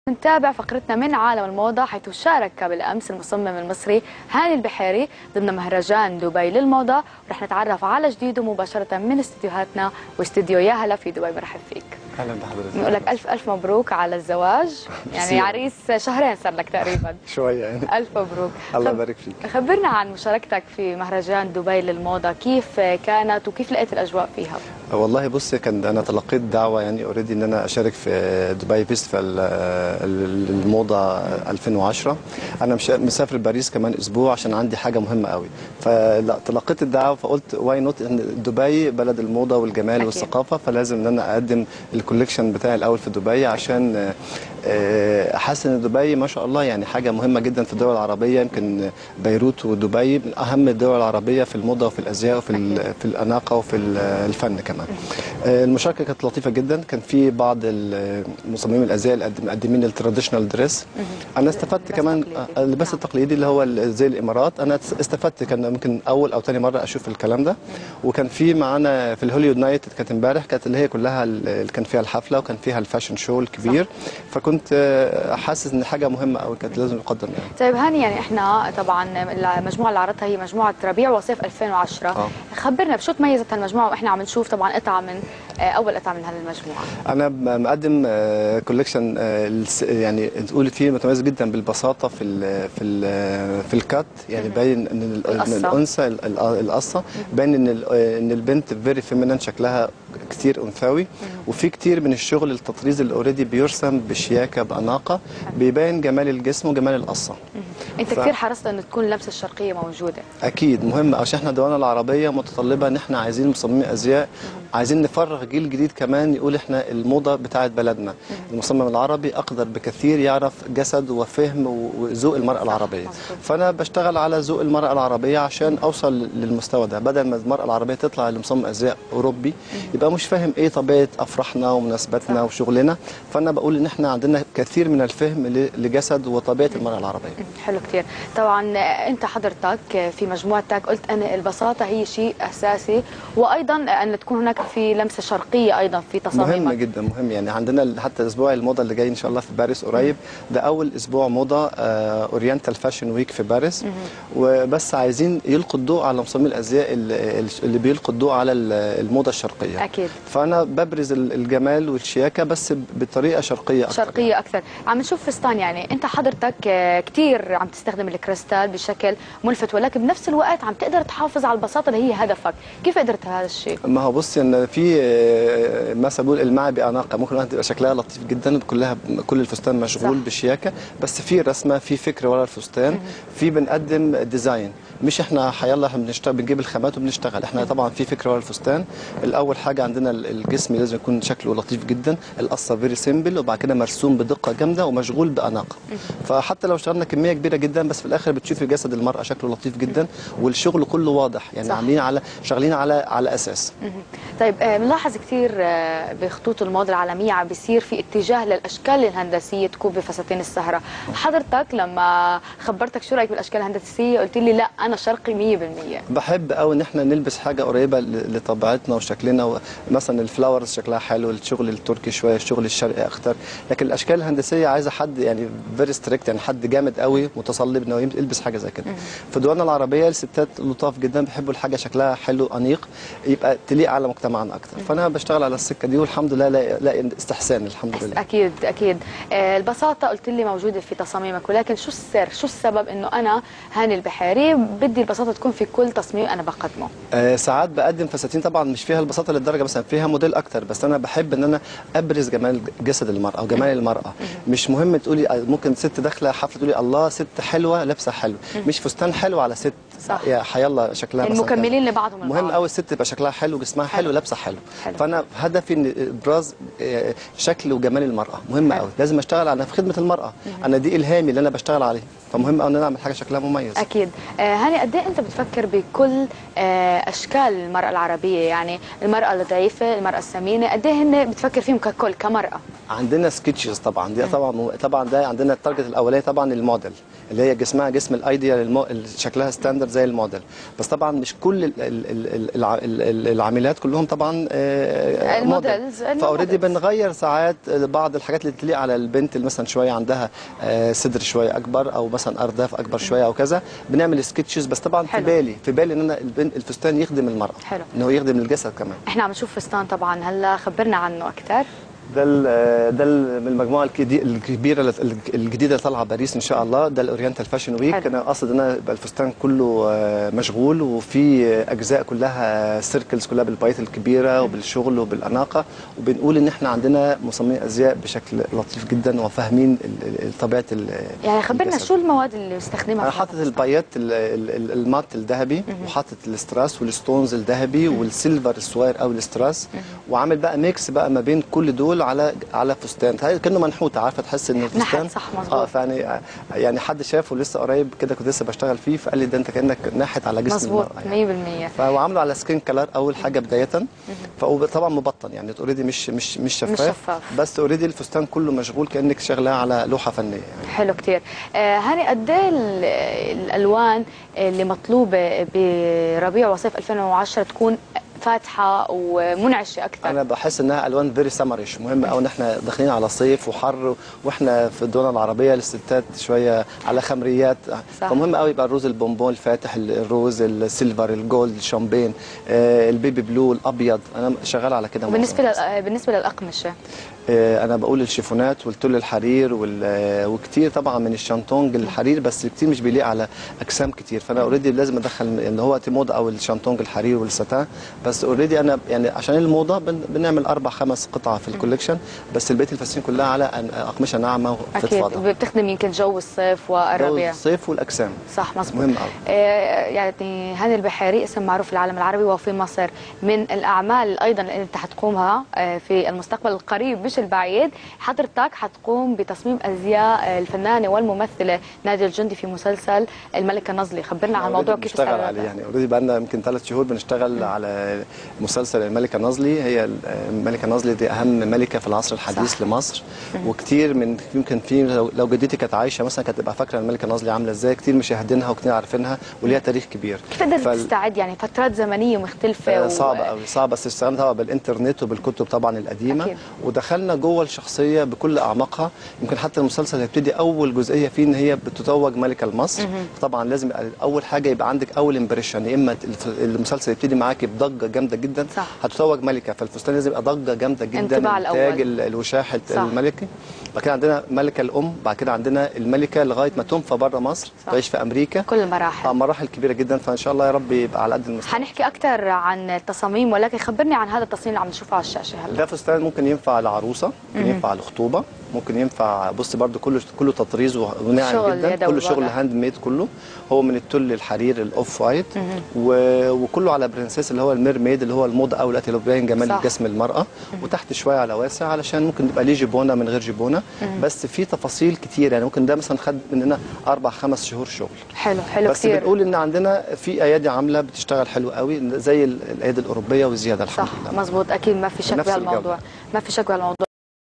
نتابع فقرتنا من عالم الموضة، حيث شارك بالأمس المصمم المصري هاني البحيري ضمن مهرجان دبي للموضة، ورح نتعرف على جديدة مباشرة من استديوهاتنا واستديو يا هلا في دبي. مرحب فيك. اهلا بحضرتك. نقول لك الف الف مبروك على الزواج، يعني عريس شهرين صار لك تقريبا. شوية يعني. الف مبروك. الله يبارك فيك. خبرنا عن مشاركتك في مهرجان دبي للموضه، كيف كانت وكيف لقيت الاجواء فيها؟ والله بص، كان انا تلقيت دعوه يعني already ان انا اشارك في دبي festival الموضة 2010. انا مسافر باريس كمان اسبوع عشان عندي حاجة مهمة قوي، فتلقيت الدعوة فقلت why not، دبي بلد الموضة والجمال أكيد. والثقافة، فلازم ان انا اقدم ال collection بتاعي الاول في دبي عشان احس ان دبي ما شاء الله يعني حاجة مهمة جدا في الدول العربية. يمكن بيروت ودبي من اهم الدول العربية في الموضة وفي الازياء وفي في الاناقة وفي الفن كمان. المشاركة كانت لطيفة جدا، كان في بعض المصممين الازياء اللي مقدمين ال traditional dress. انا استفدت كمان اللباس التقليدي اللي هو زي الامارات، انا استفدت، كان ممكن اول او ثاني مرة اشوف الكلام ده. وكان في معانا في ال Hollywood night كانت امبارح، كانت اللي هي كلها اللي كان فيها الحفلة وكان فيها ال fashion show الكبير، فكنت حاسس ان حاجة مهمة قوي كانت لازم تقدم يعني. طيب هاني، يعني احنا طبعا المجموعة اللي عرضتها هي مجموعة ربيع وصيف 2010. خبرنا بشو تميزت هالمجموعة، واحنا عم نشوف طبعا قطعه من اول قطعه من هالمجموعة. انا مقدم collection يعني تقول فيه متميز جدا بالبساطة في ال في ال في ال cut، يعني باين ان الانثى القصة، باين ان البنت very feminine، شكلها كتير انثوي، وفي كتير من الشغل التطريز اللي already بيرسم بشياكه باناقه، بيبين جمال الجسم وجمال القصة. انت كثير حرصت انه تكون اللمسة الشرقية موجودة. اكيد مهم، عشان احنا دولنا العربية متطلبه ان احنا عايزين مصممين ازياء، عايزين نفرغ جيل جديد كمان يقول احنا الموضة بتاعت بلدنا. المصمم العربي اقدر بكثير يعرف جسد وفهم وذوق المراة العربية. فانا بشتغل على ذوق المراة العربية عشان اوصل للمستوى ده، بدل ما المراة العربية تطلع لمصمم ازياء اوروبي يبقى مش فاهم ايه طبيعة افراحنا ومناسباتنا وشغلنا. فانا بقول ان احنا عندنا كثير من الفهم لجسد وطبيعه المراة العربية. حلو كثير. طبعا انت حضرتك في مجموعتك قلت ان البساطة هي شيء اساسي، وايضا ان تكون هناك في لمسه شرقية ايضا في تصاميمك. مهم جدا، مهم يعني. عندنا حتى اسبوع الموضة اللي جاي ان شاء الله في باريس قريب، ده اول اسبوع موضة Oriental Fashion Week في باريس. وبس عايزين يلقوا الضوء على مصممي الازياء اللي بيلقوا الضوء على الموضة الشرقية. اكيد. فانا ببرز الجمال والشياكه بس بطريقة شرقية اكثر. شرقية يعني. اكثر. عم نشوف فستان، يعني انت حضرتك كثير عم تستخدم الكريستال بشكل ملفت، ولكن بنفس الوقت عم تقدر تحافظ على البساطة اللي هي هدفك، كيف قدرت هذا الشيء؟ ما هو بصي، ان في مثلا بقول المع باناقه، ممكن واحدة تبقى شكلها لطيف جدا كلها، كل الفستان مشغول بشياكه، بس في رسمه، في فكر ورا الفستان، في بنقدم design، مش احنا حيالله احنا بنشتغل بنجيب الخامات وبنشتغل، احنا طبعا في فكرة ورا الفستان. الاول حاجة عندنا الجسم لازم يكون شكله لطيف جدا، القصة very simple، وبعد كده مرسوم بدقة جامدة ومشغول باناقه. فحتى لو اشتغلنا كمية كبيرة جدا، بس في الاخر بتشوفي جسد المراة شكله لطيف جدا والشغل كله واضح، يعني عاملين على شغالين على اساس. طيب بنلاحظ كثير بخطوط الموضة العالمية عم بيصير في اتجاه للاشكال الهندسية تكون بفساتين السهرة. حضرتك لما خبرتك شو رايك بالاشكال الهندسية قلت لي لا انا شرقي 100%. بحب قوي ان احنا نلبس حاجة قريبه لطبيعتنا وشكلنا، مثلا ال flowers شكلها حلو، الشغل التركي شوية، الشغل الشرقي اكتر، لكن الاشكال الهندسية عايزه حد يعني very strict، يعني حد جامد قوي متصلب انه يلبس حاجة زي كده. في دولنا العربية الستات لطاف جدا، بيحبوا الحاجة شكلها حلو انيق، يبقى تليق على مجتمعنا اكتر. فانا بشتغل على السكة دي والحمد لله لا استحسان الحمد لله. اكيد اكيد. البساطة قلت لي موجودة في تصاميمك، ولكن شو السر، شو السبب انه انا هاني البحيري بدي البساطة تكون في كل تصميم انا بقدمه؟ ساعات بقدم فساتين طبعا مش فيها البساطة للدرجة، مثلا فيها موديل اكتر، بس انا بحب ان انا ابرز جمال جسد المراة وجمال المراة. مش مهم تقولي ممكن ست داخله حفلة تقولي الله ست حلوة لابسه حلو، مش فستان حلو على ست يا حيالله شكلها مثلا المكملين لبعضهم البعض. مهم قوي الست تبقى شكلها حلو، جسمها حلو، لابسه حلو. فانا هدفي ان ابراز شكل وجمال المراة مهم قوي، لازم اشتغل على في خدمة المراة. انا دي الهامي اللي انا بشتغل عليه، فمهم قوي ان انا اعمل حاجة شكلها مميز. اكيد. هاني، قد ايه انت بتفكر بكل اشكال المراة العربية، يعني المراة الضعيفة، المراة السمينه، قد ايه هن بتفكر فيهم ككل كمراه؟ عندنا sketches طبعا، دي طبعا ده عندنا ال target الاولاني طبعا الموديل اللي هي جسمها جسم ال ideal، شكلها standard standard زي الموديل. بس طبعا مش كل العاملات كلهم طبعا ال models، ف already بنغير ساعات بعض الحاجات اللي تليق على البنت اللي مثلا شوية عندها صدر شوية اكبر، او مثلا ارداف اكبر شوية او كذا، بنعمل sketches. بس طبعا في بالي في بالي ان انا الفستان يخدم المراة، ان هو يخدم الجسد كمان. احنا عم نشوف فستان طبعا هلا، خبرنا عنه اكثر. ده من المجموعة الكبيرة الجديدة اللي طالعه باريس ان شاء الله، ده ال Oriental Fashion Week. انا قاصد ان انا يبقى الفستان كله مشغول، وفي اجزاء كلها circles كلها بالبايت الكبيرة وبالشغل وبالاناقه، وبنقول ان احنا عندنا مصممين ازياء بشكل لطيف جدا وفاهمين طبيعة. يعني خبرنا شو المواد اللي بستخدمها؟ انا حاطط البايت ال matte الذهبي، وحاطط الاستراس وال stones الذهبي وال silver الصغير او الاستراس، وعامل بقى mix بقى ما بين كل دول على فستان كانه منحوته، عارفه تحس ان الفستان صح مظبوط. فيعني يعني حد شافه لسه قريب كده، كنت لسه بشتغل فيه، فقال لي ده انت كانك ناحت على جسم مظبوط 100%. فعامله على skin color اول حاجة بداية، فطبعا مبطن يعني already مش شفاف، بس already الفستان كله مشغول كانك شغلاه على لوحة فنية يعني. حلو كثير. هاني، قد ايه الالوان اللي مطلوبه بربيع وصيف 2010 تكون فاتحة ومنعشه اكثر؟ انا بحس انها الوان very summerish، مهم قوي ان احنا داخلين على صيف وحر، واحنا في الدول العربية الستات شوية على خمريات، فمهم قوي يبقى ال rose البونبون الفاتح، الروز السيلفر، الجولد، الشامبين، ال baby blue، الابيض. انا شغال على كده. بالنسبة للاقمشه، انا بقول الشيفونات والتل الحرير وكتير طبعا من الشانتونج الحرير، بس كتير مش بيليق على اجسام كتير، فانا already لازم ادخل اللي هو موضة او الشانتونج الحرير والستان، بس already انا يعني عشان الموضة بنعمل 4-5 قطع في ال collection، بس البيت الفساتين كلها على اقمشه ناعمة وفضفاضه. اكيد بتخدم يمكن جو الصيف والربيع، جو الصيف والاجسام. صح مظبوط، مهم قوي. يعني هاني البحيري اسم معروف في العالم العربي وفي مصر، من الاعمال ايضا اللي انت حتقومها في المستقبل القريب مش البعيد، حضرتك حتقوم بتصميم ازياء الفنانة والممثله نادية الجندي في مسلسل الملكة نازلي. خبرنا عن الموضوع كيف بنشتغل عليه؟ يعني already بقى لنا يمكن 3 شهور بنشتغل على مسلسل الملكة نازلي. هي الملكة نازلي دي اهم ملكه في العصر الحديث، صح، لمصر. وكتير من يمكن في لو جدتي كانت عايشه مثلا كانت تبقى فاكره الملكة نازلي عامله ازاي، كتير مشاهدينها وكتير عارفينها وليها تاريخ كبير. كيف قدرت تستعد يعني فترات زمنية مختلفة؟ صعبة قوي، صعبة، بس اشتغلنا طبعا بالانترنت وبالكتب طبعا القديمة. أكيد. ودخلنا جوه الشخصية بكل اعماقها. يمكن حتى المسلسل هيبتدي اول جزئية فيه ان هي بتتوج ملكه لمصر. طبعا لازم اول حاجة يبقى عندك اول impression، يا اما المسلسل يبتدي معاكي بضجه جامدة جدا، صح، هتتوج ملكه، فالفستان لازم يبقى ضجه جامدة جدا، التاج، الوشاح الملكي. بعد كده عندنا ملكه الام، بعد كده عندنا الملكة لغاية ما تنفى بره مصر، تعيش في امريكا، كل المراحل، مراحل كبيرة جدا. فان شاء الله يا رب يبقى على قد المستقبل. هنحكي اكثر عن التصاميم، ولكن خبرني عن هذا التصميم اللي عم نشوفه على الشاشة هلا. ده فستان ممكن ينفع لعروسه، ممكن ينفع لخطوبه، ممكن ينفع، بص برده كله تطريز وناعم جدا، كله شغل hand made، كله هو من التل الحرير ال off white، وكله على princess اللي هو ال mermaid اللي هو الموضة او الوقت اللي بيبين جمال جسم المراة، وتحت شوية على واسع علشان ممكن تبقى ليه جيبونه من غير جيبونه، بس في تفاصيل كتير. يعني ممكن ده مثلا خد مننا 4-5 شهور شغل. حلو حلو بس كتير. بنقول ان عندنا في ايادي عامله بتشتغل حلو قوي زي الايادي الاوروبية وزيادة، الحمد لله. صح مظبوط، اكيد ما في شك بهالموضوع، ما في شك بهالموضوع.